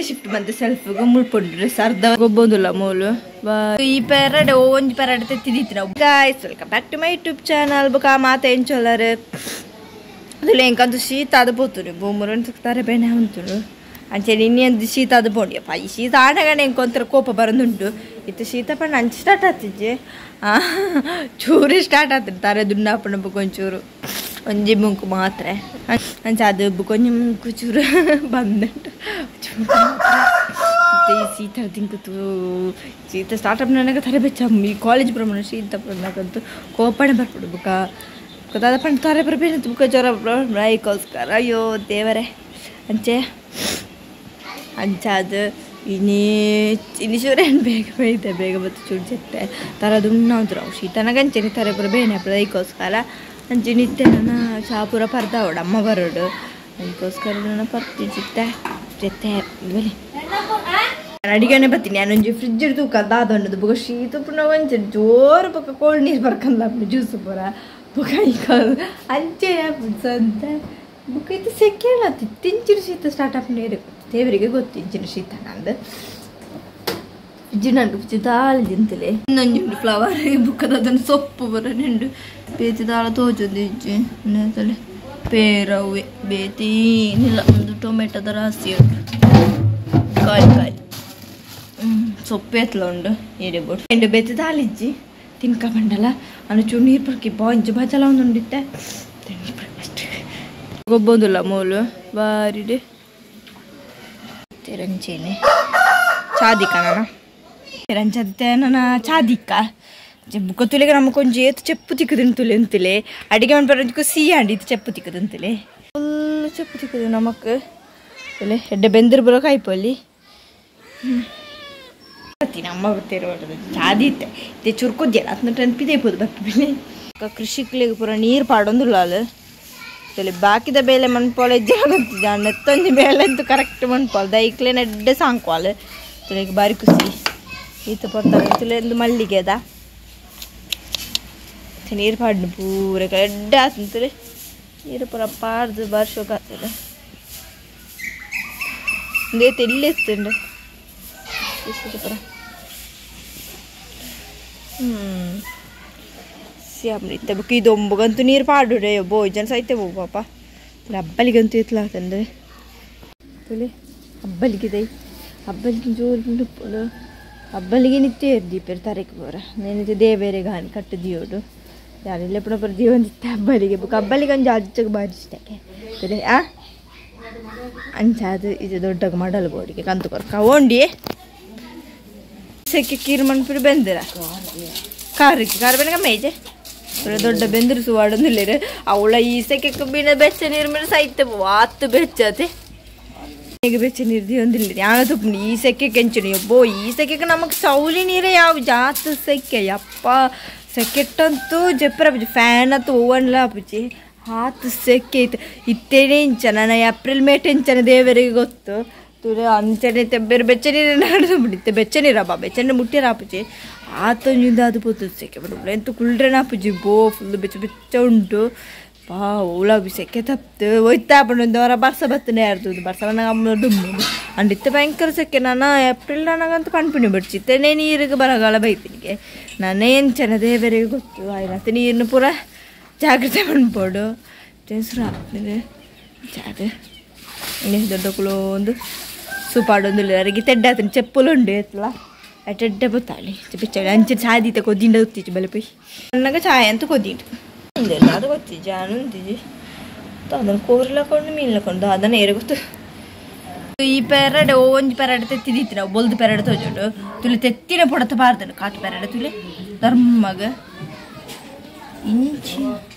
Shift ಬಂದು self ಮುಳ್ಪೊಂಡು dress ಅರ್ಧ ಗೊಬ್ಬೊಂದುಲ್ಲ ಮೂಲು ಈ ಪೆರಡೆ ಒಂಜಿ ಪೆರಡೆ ತೆತ್ತಿದಿತ್ತು ನಾವು. Guys, welcome back to my YouTube channel. ಬೊಕ ಮಾತ ಎಂಚೊಲ್ಲರ್ ಅದುಲ ಎಂಕಂತು ಶೀತ ಅದು ಪೋತುಂಡು ಬೊಮ್ಮುರನ್ ತಾರೆ ಬೇನೆ ಉಂಟುಂಡು ಅಂಚೆ ಇನ್ನೊಂದು ಶೀತ ಅದು ಪೋಂಡಿಯಪ್ಪ. ಈ ಶೀತ ಆನಗನೆ ಎಂಕೊಂತರ ಕೋಪ ಬರಂದುಂಟು. ಇತ್ತು ಶೀತ ಪಂಡ ಅಂಚೆ ಸ್ಟಾರ್ಟ್ ಆತಿಜ್ಜೆ ಚೂರು ಸ್ಟಾರ್ಟ್ ಆತುಂಡು ತಾರೆ ದುಂಡಾಪುಂಡು ಬೊಕೊಂಚೂರು ಒಂಜಿ ಮುಂಕು ಮಾತ್ರ ಅಂಚೆ ಅದು ಬೊಕೊಂಜಿ ಮುಂಕು ಚೂರು ಬಂದುಂಟು. ಈ ಶೀತ ತಿಂಕುತು ಶೀತ ಸ್ಟಾರ್ಟ್ ಅಪ್ ನನಗೆ ತರೆ ಬೆಚ್ಚ ಈ ಕಾಲೇಜ್ ಪ್ರಮಾಣ ಶೀತ ನನಗಂತೂ ಕೋಪಣೆ ಬರ್ಪುಡು ಬುಕ್ಕ ದಾದ ಪಂಡ ತಾರೆ ಬರಬೇನು ಬುಕ್ಕ ಜ್ವರ ಐಕೋಸ್ಕರ. ಅಯ್ಯೋ ದೇವರೇ. ಅಂಚೆ ಅಂಚಾದ ಇನಿ ಇನಿ ಚೂರೇನು ಬೇಗ ಬೈತೆ ಬೇಗ ಬತ್ತು ಚೂರು ಚೆತ್ತೆ ತರ ದುಣ್ಣಾದ್ರು ಶೀತನಗಂಚೆನಿ ತಾರೆ ಬರಬೇನೆ ಅಪ್ಪದ ಐಕೋಸ್ಕರ. ಅಂಚೆ ನಿತ್ಯ ನನ್ನ ಚಾಪುರ ಪರ್ದಾವಡು ಅಮ್ಮ ಬರೋಡು ಅದಕ್ಕೋಸ್ಕರ ನನ್ನ ಪರ್ತಿ ಚಿತ್ತೆ ಜೊತೆ ಬಲಿ ಅಡಿಗೆನೆ ಬರ್ತೀನಿ. ನಾನೊಂಜಿ ಫ್ರಿಜ್ ತೂಕ ದಾದೊಂಡದು ಬೊಕ ಶೀತ ಪುನಃ ಒಂಚೆ ಜೋರು ಬೊಕ ಕೋಲ್ಡ್ ನೀರು ಬರ್ಕಂದ ಜ್ಯೂಸ್ ಪೂರ ಬೊಕ ಈಗ ಅಂಚೆ ಅಂತ ಬೊಕ ಇದು ಸೆಕೆ ತಿಂಚಿನ ಶೀತ ಸ್ಟಾರ್ಟ್ ಆಪ್ ನೀರು ದೇವರಿಗೆ ಗೊತ್ತು ಇಂಚಿನ ಶೀತ ನಂದು ಫ್ರಿಜ್ ನಂಗೆ ಫ್ರಿಜ್ ದಾಳ ತಿಂತಲೆ ಇನ್ನೊಂಜುಂಡು ಫ್ಲವರ್ ಬುಕ್ಕದ ಅದನ್ನು ಸೊಪ್ಪು ಬರ ನಿಂಡು ಬೇತಿ ದಾಳ ತೋಜೊಂದು ಇಜ್ಜಿ ಪೇರವ್ವೆ ಬೇತಿ ಏನಿಲ್ಲ ಒಂದು ಟೊಮೆಟೊದ ರಾಸಿ ಉಂಟು ಕಾಯಿ ಕಾಯಿ ಸೊಪ್ಪು ಎತ್ಲ ಉಂಡು ಏರೆ ಬೋಡು ಎಂಡು ಬೇತಿ ದಾಲಿಜ್ಜಿ ತಿನ್ಕ ಬಂಡಲ ಅನು ಚೂರು ನೀರು ಪರ್ಕಿ ಬಾಂಜು ಬಜಲ ಒಂದು ಉಂಡಿತ್ತೆ ನೀರು ಪರ್ಕಿ ಅಷ್ಟೇ ಗೊಬ್ಬೊಂದುಲ್ಲ ಮೂಲು ಬಾರಿಡೆ ತೆರಂಚೇನೆ ಚಾದಿಕ ನಾನು ತೆರಂಚತ್ತೆ ನನ್ನ ಚಾದಿಕ್ಕ ಬುಕ್ಕ ತುಲಿಗೆ ನಮ್ಮ ಕೊಂಚ ಏತು ಚೆಪ್ಪು ತಿಕ್ಕುದು ಅಂತಲೇ ಅಡಿಗೆ ಮನ್ಪು ಸಿಹಿ ಅಂಡಿ ಇದು ಚೆಪ್ಪು ತಿಕ್ಕುದು ಅಂತಲೇ ಫುಲ್ ಚೆಪ್ಪು ತಿಕ್ಕುದು ನಮಕ್ ತುಲೆ ಎಡ್ಡೆ ಬೆಂದಿರು ಬರೋ ಕಾಯ್ಪಲ್ಲಿ ಬರ್ತೀನಿ ಅಮ್ಮ ಬರ್ತೀರ ಚಾದಿ ಇತ್ತೆ ಇತ್ತೆ ಚುರ್ಕೊದ್ಯಲ್ಲ ಅದನ್ನ ಟೆನ್ಪಿದೆ ಇರ್ಬೋದು ಬರ್ಪಿಲೆ. ಕೃಷಿಕ್ಲಿಗೆ ಪೂರ ನೀರು ಪಾಡೊಂದುಲ್ಲ ಅದು ತುಲೆ ಬಾಕಿದ ಬೇಲೆ ಮನ್ಪೋಲೆ ಜಾಗತ್ತಿದ್ದ ನೆತ್ತೊಂಜಿ ಬೇಲೆ ಅಂತೂ ಕರೆಕ್ಟ್ ಮನ್ಪೋಲ್ ದೈಕ್ಲೆ ನೆಡ್ಡೆ ಸಾಂಕ್ವಾಲ್ ತುಲೆಗೆ ಬಾರಿ ಖುಷಿ ಈತ ಪೊರ್ತಾರೆ ತುಲೆ ಒಂದು ಮಲ್ಲಿಗೆ ಅದ ನೀರು ಪಾಡ್ನು ಪೂರ ಎಡ್ಡೆ ಆತಂತಲೆ ನೀರು ಪೂರ ಪಾಡ್ದು ಬಾರಿ ಶೋಕ ಆಗ್ತದೆ. ಒಂದೇ ಎಲ್ಲಿ ಎತ್ತುಂಡು ಪೂರ ಸಿಯಾಮ್ರಿತ್ತೆ ಬುಕ್ ಇದೊಂಬಗಂತೂ ನೀರು ಪಾಡುಡೆ ಬೋಜನ್ ಸೈತೆ ಬೋ ಪಾಪ ಹಬ್ಬಲಿಗಂತೂ ಎತ್ತಲಾತಂದ್ರೆ ತುಲೆ ಹಬ್ಬಲಿಗೆ ದೈ ಹಬ್ಬಲಿಗೆ ಜೋರು ಹಬ್ಬಲಿಗೆ ನಿತ್ಯ ದೀಪೇರು ತಾರೀಕು ಬೋರ నేనైతే ದೇವೇರೆ ಗಾನಿ ಕಟ್ಟು ದಿಯೋಡು ಯಾರೆಲ್ಲ ಪುನಃ ಪುರ ಜೀವಂತಿತ್ತ ಹಬ್ಬಲಿಗೆ ಬುಕ್ ಹಬ್ಬಲಿಗೆ ಒಂಜಿ ಅಜ್ಜಗೆ ಬಾರಿ ಇಷ್ಟಕ್ಕೆ ತುಲೆ ಆ ಅಂಚಾದು ಇದು ದೊಡ್ಡಗ ಮಾಡಲು ಬೋಡಿಗೆ ಕಂತು ಕೊರ್ಕ ಓಂಡಿ ಸೆಕ್ಕೆ ಕೀರು ಮನ್ಪುರಿ ಬೆಂದಿರ ಕಾರಿಗೆ ಕಾರು ಬೆನಕ ಮೇಜೆ ಪುರ ದೊಡ್ಡ ಬೆಂದಿರು ಸುವಾಡೊಂದಿಲ್ಲೇರು ಅವಳ ಈ ಸೆಕೆ ಬಿನ ಬೆಚ್ಚ ನೀರು ಮೇಲೆ ಸೈತೆ ವಾತು ಬೆಚ್ಚತೆ ಈಗ ಬೆಚ್ಚ ನೀರು ದಿಯೊಂದಿಲ್ಲ ಯಾನ ತುಪ್ಪು ಈ ಸೆಕೆ ಕೆಂಚು ಒಬ್ಬೋ ಈ ಸೆಕೆಗೆ ನಮಗೆ ಸೌಲಿ ನೀರೇ ಯಾವ ಜಾತ ಸೆಕೆ ಯಪ್ಪ ಸೆಕೆಟ್ಟಂತೂ ಜಪ್ಪರ ಫ್ಯಾನ್ ಅಂತೂ ಓವನ್ಲ ಅಪ್ಪುಜಿ ಆತು ಸೆಕೆ ಇತ್ತು ಇತ್ತೇನೆ ಇಂಚ ನನ್ನ ಏಪ್ರಿಲ್ ಮೇ ಟೆಂಚನ ದೇವರಿಗೆ ಗೊತ್ತು ತುರೆ ಅಂಚನೆ ಬೇರೆ ಬೆಚ್ಚ ನೀರು ನಡೆದು ಬಿಡಿತ್ತೆ ಬೆಚ್ಚ ನೀರಪ್ಪ ಬೆಚ್ಚ ನೀರು ಮುಟ್ಟಿರ ಅಪ್ಪುಜಿ ಆತೊಂಜಿಂದ ಅದು ಪೋತು ಸೆಕೆ ಬಿಡು ಎಂತ ಕುಲ್ಡ್ರೇನ ಅಪ್ಪುಜಿ ಬೋ ಫುಲ್ ಬೆಚ್ಚ ಬೆಚ್ಚ ಉಂಟು ಪಾ ಓಲ ಸೆಕೆ ತಪ್ತು ಒಯ್ತಾ ಒಂದು ವಾರ ಬರ್ಸ ಬತ್ತನೆ ಯಾರ್ದು ಬರ್ಸ ಬಂದಾಗ ಅಮ್ಮ ಡುಮ್ಮು ಅಂಡಿತ್ತೆ ಭಯಂಕರ ಸೆಕೆ ನಾನು ಏಪ್ರಿಲ್ ನನಗಂತೂ ಪಣ್ಪಿಣಿ ಬಿಡ್ಚಿತ್ತೇನೆ ನೀರಿಗೆ ಬರಗಾಲ ಬೈತಿನಿಗೆ ನಾನೇನು ಚೆನ್ನ ದೇವರಿಗೆ ಗೊತ್ತು ಆಯ್ತು ನೀರನ್ನು ಪೂರ ಜಾಗ್ರತೆ ಮನ್ಪೋಡು ಸುರ ಆಗ್ತದೆ ಜಾಗ ದೊಡ್ಡ ಒಂದು ಸೂಪಾಡೊಂದಿಲ್ಲ ಅರಿಗೆ ತೆಡ್ಡೆ ಆತನ ಚೆಪ್ಪುಲು ಉಂಡು ಎತ್ತಲ ಎಡ್ಡೆ ಬತ್ತಾಳಿ ಬಿಚ್ಚಳಿ ಅಂಚೆ ಚಾದೀತ ಕೊದ್ದಿಂಡ ಗೊತ್ತಿಚ್ಚು ಬಲೆ ಪೊಯ್ ನನಗೆ ಚಾಯ್ ಅಂತ ಕೊದ್ದಿಂಡು ಉಂದೆಲ್ಲ ಅದು ಗೊತ್ತಿಜ್ಜಿ ಉಂದಿಜಿ ಅದನ್ನು ಕೋರ್ಲಕೊಂಡು ಮೀನ್ಲಕೊಂಡು ಅದನ್ನ ಏರೆ ಗೊತ್ತು. ಈ ಪೆರಡೆ ಒಂಜಿ ಪೆರಡೆ ತೆತ್ತಿದಿತ್ತು ನಾವು ಬೊಲ್ದು ಪೆರಡೆ ತೋಜೋಡು ತುಲೆ ತೆತ್ತಿನ ಪೊಡತ ಬಾರ್ದನು ಕಾಟು ಪೆರಡೆ ತುಲೆ ಧರ್ಮಗ ಇಂಚಿ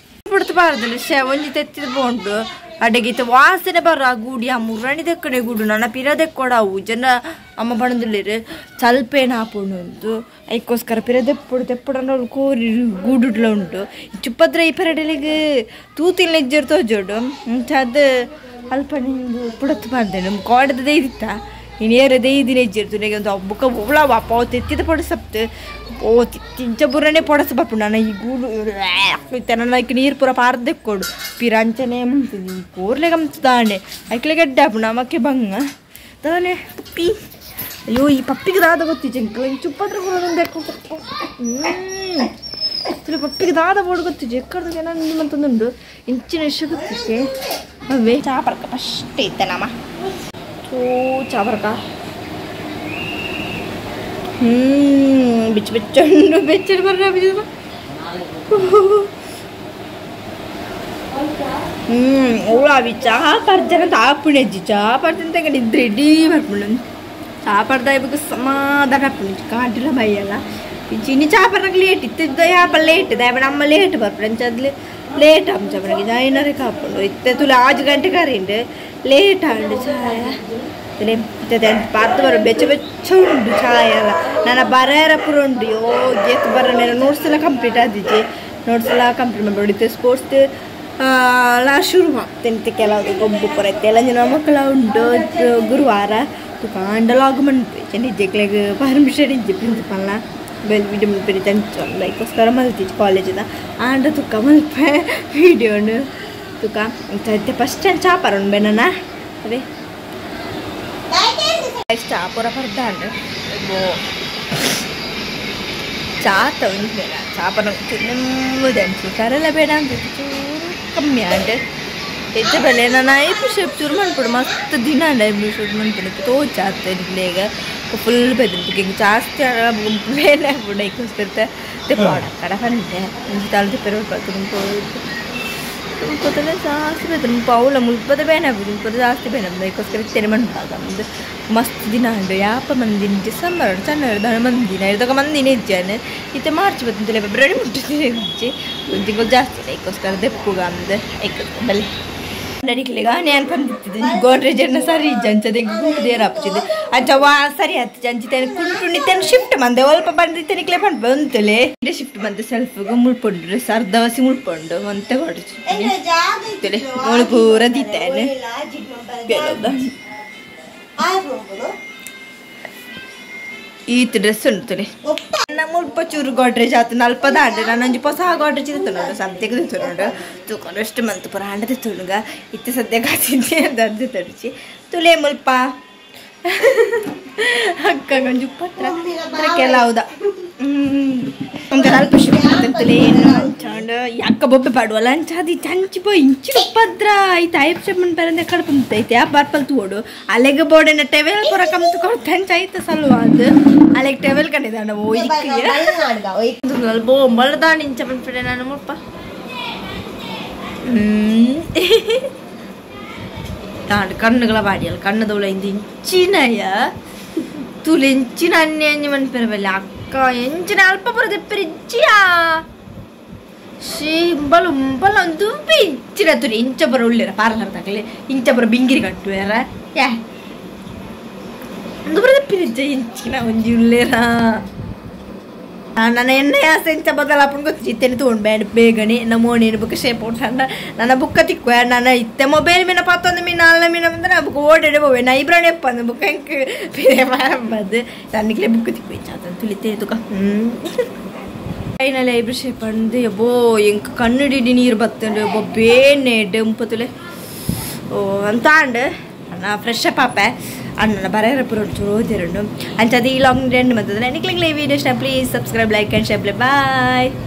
ಪೊಡತ ಬಾರ್ದನು ಶೆ ಒಂಜಿ ತೆತ್ತಿದ ಪೋಂಡು ಅಡಗಿತ ವಾಸನೆ ಬರ ಆ ಗೂಡಿ ಆ ಮುರಣಿ ದಕ್ಕಣೆ ಗೂಡು ನನ್ನ ಪಿರದೆಕ್ಕೊಡವು ಜನ ಅಮ್ಮ ಬಣದುಲ್ಲೇರು ಚಲ್ಪೇನ ಹಾಪುಂಡು ಉಂಟು ಐಕ್ಕೋಸ್ಕರ ಪಿರದೆಪ್ಪುಡು ತೆಪ್ಪುಡನ ಕೋರಿ ಗೂಡುಡ್ಲ ಉಂಟು ಚುಪ್ಪದ್ರ ಈ ಪೆರಡೆಲಿಗೆ ತೂತಿಲ್ ನೆಜ್ಜರು ತೋಜೋಡು ಅದು ಅಲ್ಪ ನಿಂದು ಪುಡತ್ತು ಬಾರ್ದೇನು ಕೋಡದ ದೈದಿತ್ತ ಇನೇರ ದೈದಿ ನೆಜ್ಜಿರ್ತು ನೆಗೆ ಒಂದು ಬುಕ್ಕ ಉಳ ವಾಪ ತೆತ್ತಿದ ಪೊಡಸಪ್ತು ಓ ತಿಂಚ ಬುರನೆ ಪೊಡಸ ಬಪ್ಪು ನನ್ನ ಈ ಗೂಡು ನನ್ನ ನೀರು ಪೂರ ಪಾರ್ದೆಕ್ಕೊಡು ಪಿರಂಚನೆ ಈ ಕೋರ್ಲೆ ಗಮ್ತು ದಾಂಡೆ ಐಕ್ಲೆ ಗೆಡ್ಡೆ ಆಪುಂಡು ನಮಕ್ಕೆ ಬಂಗ ತಾನೆ ಪಪ್ಪಿ ಅಯ್ಯೋ ಈ ಪಪ್ಪಿಗೆ ದಾದ ಗೊತ್ತಿಜ್ಜಿ ಚುಪ್ಪತ್ರ ಪಪ್ಪಿಗೆ ದಾದ ಬೋರ್ಡ್ ಗೊತ್ತಿಜ್ಜಿ ಎಕ್ಕಡ್ದು ಜನ ಮಂತೊಂದುಂಡು ಇಂಚಿನ ವಿಷಯ ಗೊತ್ತಿಜ್ಜೆ ಅವೇ ಚಾ ಪರ್ಕ ಫಸ್ಟ್ ಇತ್ತೆ ನಮ್ಮ ಚೂ ಚಾ ಪರ್ಕ ಬಿಚ್ಚು ಬಿಚ್ಚುಂಡು ಬೆಚ್ಚಡು ಬರ್ರ ಬಿಚ್ಚು ಅವಳು ಚಾ ಪರ್ಜನ ತಾಪುಣೆಜ್ಜಿ ಚಾ ಪರ್ಜನ ತಂಗ ನಿದ್ರೆ ಇಡೀ ಬರ್ಪುಂಡು ಚಾ ಪರ್ದ ಇವಾಗ ಸಮಾಧಾನ ಆಪುಂಡು ಕಾಟಿಲ ಬೈಯಲ್ಲ ಇನಿ ಚಾ ಪರ್ನಾಗ ಲೇಟ್ ಇತ್ತಿದ್ದ ಯಾಪ ಲೇಟ್ ದಾಯಬ ನಮ್ಮ ಲೇಟ್ ಬರ್ಪುಂಡು ಅಂಚ ಲೇಟ್ ಆಪುಂಡು ಚಾ ಪರ್ನಾಗ ಐನೂರಕ್ಕೆ ಆಪುಂಡು ಇತ್ತೆ ತುಲೆ 5 ಗಂಟೆ ಕರಿಂಡು ಲೇಟ್ ಆಂಡು ಚಾಯ ಪಾತು ಬರ ಬೆಚ್ಚ ಬೆಚ್ಚ ಉಂಡು ಚಾಯ ಎಲ್ಲ ನನ್ನ ಬರೇರ ಪೂರ ಉಂಡು ಯೋ ಗೇತ್ ಬರ ನೋಟ್ಸ್ ಎಲ್ಲ ಕಂಪ್ಲೀಟ್ ಆದಿಜ್ಜಿ ನೋಟ್ಸ್ ಎಲ್ಲ ಕಂಪ್ಲೀಟ್ ಮಾಡ್ಬಿಡಿತ್ತು ಸ್ಪೋರ್ಟ್ಸ್ ಲಾ ಶುರು ಮಾಡ್ತೇನೆ ಕೆಲವು ಗೊಬ್ಬು ಪೂರ ಎಲ್ಲ ಜನ ಮಕ್ಕಳ ಉಂಟು ಗುರುವಾರ ಕಾಂಡಲಾಗ ಮನ್ಪು ನಿಜಕ್ಲೆಗ್ ಪರ್ಮಿಷನ್ ಇಜ್ಜಿ ಪ್ರಿನ್ಸಿಪಲ್ನ ಬೆಲ್ ವಿಡಿಯೋ ಮನ್ಪಿ ತಂಚೊಂದು ಅದಕ್ಕೋಸ್ಕರ ಮಲ್ತಿಜ್ಜಿ ಕಾಲೇಜಿದ ಆಂಡ ತುಕ್ಕ ಮಲ್ಪೆ ವಿಡಿಯೋನು ತುಕ್ಕ ಫಸ್ಟ್ ಟೈಮ್ ಚಾ ಪರೋಣ ಬೇನನ ಅವೇ ಚಾ ಪೂರ ಪರ್ದಾಂಡ್ ಚಾ ತಗೊಂಡು ಬೇಡ ಚಾ ಪರ ನೆಮ್ಮದಿ ಅನ್ಸಿ ಕರೆಲ್ಲ ಬೇಡ ಅಂತ ಚೂರು ಕಮ್ಮಿ ಆಂಡ್ ಹೆಚ್ಚು ಬೆಲೆ ನಾನು ಐಬ್ರು ಶೇಪ್ ಚೂರು ಮನ್ಪುಡು ಮಸ್ತ್ ದಿನ ಅಂಡ್ ಐಬ್ರು ಶೇಪ್ ಮನ್ಪುಡು ತೋಚ ಆಗ್ತದೆ ಈಗ ಫುಲ್ ಬೆದರ್ಬೇಕು ಈಗ ಜಾಸ್ತಿ ಬೇನೆ ಆಗ್ಬಿಡು ಐಕೋಸ್ಕರ ತೆಪ್ಪಾಡ ಕಡ ಬಂದೆ ತಾಳು ತಿಪ್ಪೆ ತುಮಕೋತಲೆ ಜಾಸ್ತಿ ಬೆದ್ರು ಪೌಲ ಮುಲ್ಪದ ಬೇನೆ ಆಗ್ಬೋದು ಮುಲ್ಪದ ಜಾಸ್ತಿ ಬೇನೆ ಆಗ್ಬೋದು ಅದಕ್ಕೋಸ್ಕರ ತೆರೆ ಮನ್ಪಾಗ ಒಂದು ಮಸ್ತ್ ದಿನ ಉಂಡು ಯಾಪ ಮಂದಿನ ಡಿಸೆಂಬರ್ ಚೆನ್ನ ದನ ಮಂದಿನ ಇದಾಗ ಮಂದಿನ ಇಜ್ಜಾನೆ ಇತ್ತೆ ಮಾರ್ಚ್ ಬತ್ತಂತಲೇ ಫೆಬ್ರವರಿ ಮುಟ್ಟಿದ್ದೆ ಇಜ್ಜಿ ಒಂದು ತಿಂಗಳು ಜಾಸ್ತಿ ಇಲ್ಲ ಅದಕ್ಕೋಸ್ಕರ ದೆಪ್ಪುಗ ಅಂದು ಐಕೋಸ್ಕರ ಬಲ್ಲೆ ನಡಿಕ್ಲಿಗ ನಾನು ಬಂದಿತ್ತಿದ್ದೆ ಗೋಡ್ರೇಜ್ ಅನ್ನ ಸರಿ ಇಜ್ಜಂಚದ ದೇರಾಪ್ಚಿದ್ದು ಅಂಚ ವಾ ಸರಿ ಆತು ಅಂಚಿತೇನೆ ಕುಂಟುಣಿತೇನೆ ಶಿಫ್ಟ್ ಮಂದೆ ಅಲ್ಪ ಬಂದಿತ್ತೇನೆ ಕ್ಲೇ ಬಂದು ಬಂತಲೇ ಶಿಫ್ಟ್ ಬಂದೆ ಸೆಲ್ಫ್ಗೆ ಮುಳ್ಪೊಂಡು ಡ್ರೆಸ್ ಅರ್ಧವಸಿ ಮುಳ್ಪೊಂಡು ಮಂತೆ ಗೋಡ್ರೇಜ್ ಅವಳು ಪೂರ ದೀತೇನೆ ಈತ ಡ್ರೆಸ್ ಉಂಟು ನಮ್ಮ ಮುಲ್ಪ ಚೂರು ಗೋಡ್ರೇಜ್ ಆತು ನಲ್ಪದ ಆಂಡ ನಾನು ಒಂಜಿ ಹೊಸ ಗೋಡ್ರೇಜ್ ತಿತ್ತುಂಡು ಸದ್ಯಕ್ಕೆ ತಿತ್ತುಂಡು ತೂಕೊಂಡು ಅಷ್ಟು ಮಂತು ಪೂರ ಆಂಡ ತಿತ್ತುಂಡುಗ ಇತ್ತೆ ಸದ್ಯಕ್ಕೆ ಆತಿದ್ದೆ ಅಂತ ತಡಿಚಿ ತುಲೆ ಮುಲ್ಪ ಅಕ್ಕ ಒಂಜಿ ಉಪ್ಪತ್ರ ಕೆಲವುದ ಅಲ್ಪ ತುಲೆ ಅಂಚಾಂಡು ಅಕ್ಕ ಬೊಬ್ಬೆ ಪಾಡುವಲ್ಲ ಅಂಚ ಅದು ಚಂಚಿ ಪೋ ಇಂಚಿ ಉಪ್ಪದ್ರ ಐತೆ ಐಪ್ ಶೆಪ್ಪನ್ ಪೆರಂದೆ ಕಡಪಂತೈತೆ ಆ ಪರ್ಪಲ್ ತೋಡು ಅಲೆಗೆ ಬೋಡೆನ ಟೆವೆಲ್ ಪೂರ ಕಮ್ತು ಕೊಡ್ತಂಚ ಐತೆ ಸಲುವಾದ ಅಲೆಗೆ ಟೆವೆಲ್ ಕಂಡಿದ್ದಾಣ ಓ ಬೊಂಬಳದಾಣ ಇಂಚ ಬಂದ್ಬಿಟ್ಟೆ ನಾನು ಮುಲ್ಪ ತಾಂಡು ಕಣ್ಣುಗಳ ಬಾಡಿಯಲ್ಲ ಕಣ್ಣದವಳ ಇಂದ ಇಂಚಿನಯ ತುಲೆ ಇಂಚಿನ ಅನ್ಯ ಅಂಜಿ ಮನ್ಪೆರಬಲ್ಲ ಅಕ್ಕ ಎಂಚಿನ ಅಲ್ಪ ಬರೋದು ಎಪ್ಪರಿಜ್ಜಿಯಾ she ಇಂಬಲ ಉಂಬಲ ಒಂದು ಇಂಚಿನ ತುಲಿ ಇಂಚ ಬರೋ ಉಳ್ಳಿರ ಪಾರ್ಲರ್ ತಗಲಿ ಇಂಚ ಬರೋ ಬಿಂಗಿರಿ ಕಟ್ಟುವೆರ ಯಾ ಒಂದು ಬರೋದು ಪಿರಿಜ್ಜ ಇಂಚಿನ ಒಂಜಿ ಉಳ್ಳೇರ ನನ್ನ ಎಣ್ಣೆ ಆಸೆ ಇಂಚ ಬದಲಾಪುಂಡು ಗೊತ್ತು ಇತ್ತೇನೆ ತೊಗೊಂಡು ಬೇಡ ಬೇಗನೆ ನಮ್ಮ ಓಣೇನು ಬುಕ್ಕ ಶೇಪ್ ಉಂಟು ನನ್ನ ಬುಕ್ಕ ತಿಕ್ಕುವ ನನ್ನ ಇತ್ತೆ ಮೊಬೈಲ್ ಮೀನ ಪತ್ತೊಂದು ಮೀನು ಅಲ್ಲ ಮೀನ ಬಂದ್ರೆ ನಾ ಬುಕ್ ಓಡಾಡಿ ಹೋವೆ ನಾ ಇಬ್ಬರೇ ಬಂದು ಬುಕ್ಕ ಹೆಂಗೆ ಬೇರೆ ಬಂದು ತನ್ನಕ್ಕೆ ಬುಕ್ ತಿಕ್ಕು ಇಂಚ ತುಳಿತೇನೆ ತುಕ ಫೈನಲಿ ಐಬ್ರು ಶೇಪ್ ಅಂದು ಯಬ್ಬೋ ಎಂಕ್ ಕಣ್ಣುಡಿಡಿ ನೀರು ಬತ್ತಂಡು ಬೊಬ್ಬೇನೆ ಡೆಂಪುತುಲೆ ಓ ಅಂತ ಅಂಡು ಅಣ್ಣ ಫ್ರೆಶ್ ಅಪ್ ಆಪೆ ಅಣ್ಣನ ಬರೇರ ಪೂರ ಚೂರು ಓದಿರಂಡು ಅಂಚ ಅದು ಈ ಲಾಂಗ್ ರೆಂಡ್ ಮತ್ತದ ನಿಕ್ಲಿಂಗ್ಲೇ ವಿಡಿಯೋ ಇಷ್ಟ please subscribe like and share bye.